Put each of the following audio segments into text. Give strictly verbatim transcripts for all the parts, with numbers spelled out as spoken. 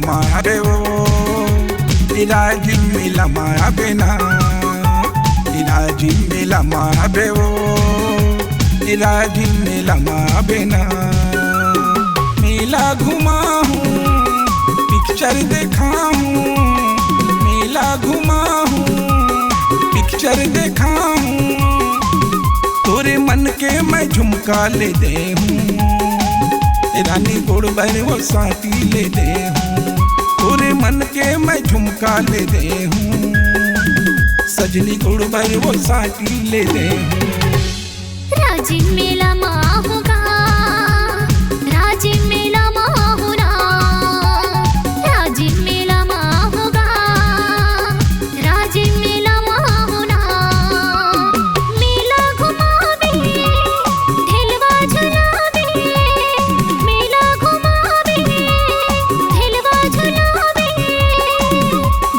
मारे वो, राजिम मेला माबे ना, राजिम मेला माबे वो, राजिम मेला माबे ना। मेला घुमाहूँ, पिक्चर देखाहूँ, मेला घुमाहूँ, पिक्चर देखाहूँ, तोरे मन के मैं झुमका ले दे हूँ, रानी गोड़ बर वो साटी ले दे हूँ, तोरे मन के मैं झुमका ले दे हूँ, सजनी गोड़ बर वो साटी ले दे हूँ। राजिम मेला मा होगा, राजिम मेला मा होना, राजिम मेला मा होगा, राजिम मेला मा होना। मेला घुमाबे, ढेलवा झुलाबे, मेला घुमाबे, ढेलवा झुलाबे।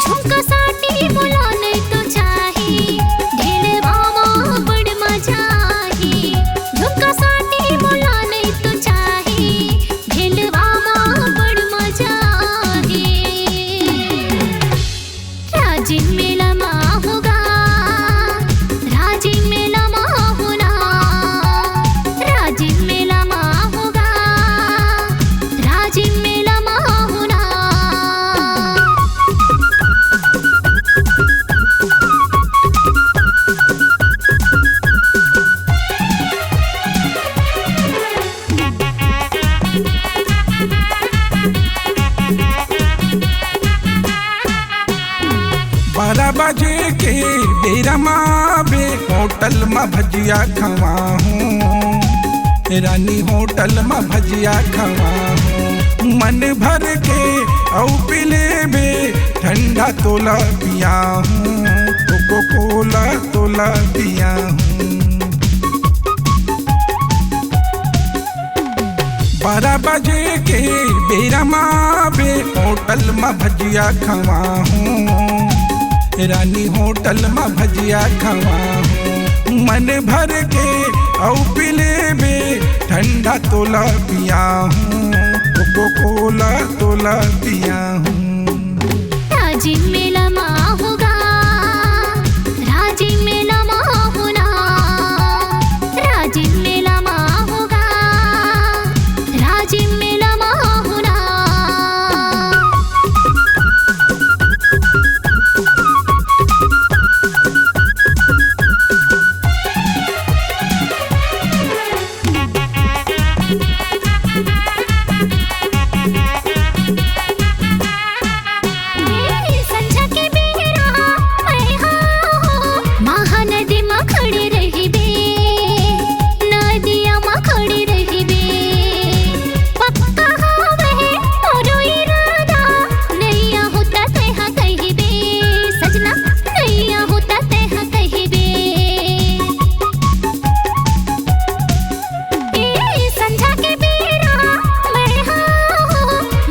झुमका साटी बोला नहीं तो चाही, ढेलवा मा बड़ मजा आही। झुमका साटी बोला नहीं तो चाही, ढेलवा मा बड़ मजा आही। राजिम मेला मा होगा, राजिम मेला मा होना, राजिम मेला मा होगा, राजिम मेला मा होना। बारह बजे के बेरा मा बे होटल मा भजिया खवाहूँ, रानी होटल मा भजिया खवाहूँ। मन भर के अउ पी लेबे ठंडा तोला पियाहूँ, कोको कोला तोला पियाहूँ। बारह बजे के बेरा मा बे होटल मा भजिया खवाहूँ, रानी होटल मा भजिया खवाहूँ। मन भर के अउ पी लेबे ठंडा तोला पियाहूँ, कोको कोला तोला पियाहूँ। राजिम मेला मा होगा, राजिम मेला मा होना, राजिम मेला मा होगा, राजिम मेला मा होना। संझा के बेरा मैं हा हो, महानदी मा खड़े रहिबे, नदिया मा खड़े रहिबे। पक्का हवे मोरो इरादा, नैया होता तेहा कहिबे, सजना, नैया होता तेहा कहिबे। ए संझा के बेरा मैं हा हो,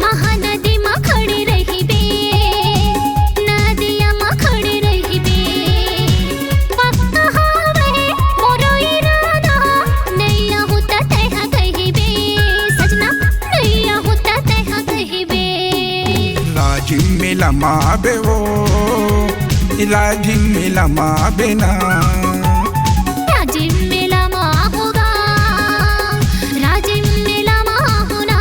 महानदी मा खड़े रहिबे, नदिया मा खड़े रहिबे। पक्का हवे मोरो इरादा, नैया होता तेहा कहिबे, सजना, नैया होता तेहा कहिबे। राजिम मेला मा आबे वो, राजिम मेला मा आबे ना। राजिम मेला मा होगा, राजिम मेला मा होना।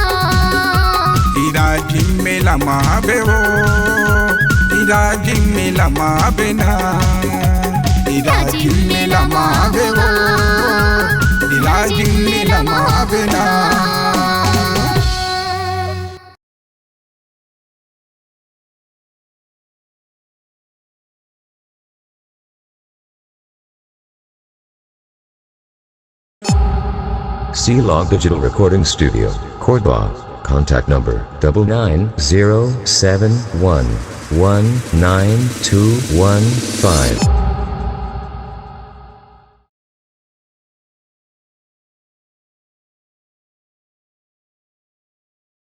राजिम मेला मा आबे वो, राजिम मेला मा आबे ना। राजिम मेला मा आबे वो, राजिम मेला मा आबे ना। C Log Digital Recording Studio, Cordoba. Contact number double nine zero seven one one nine two one five.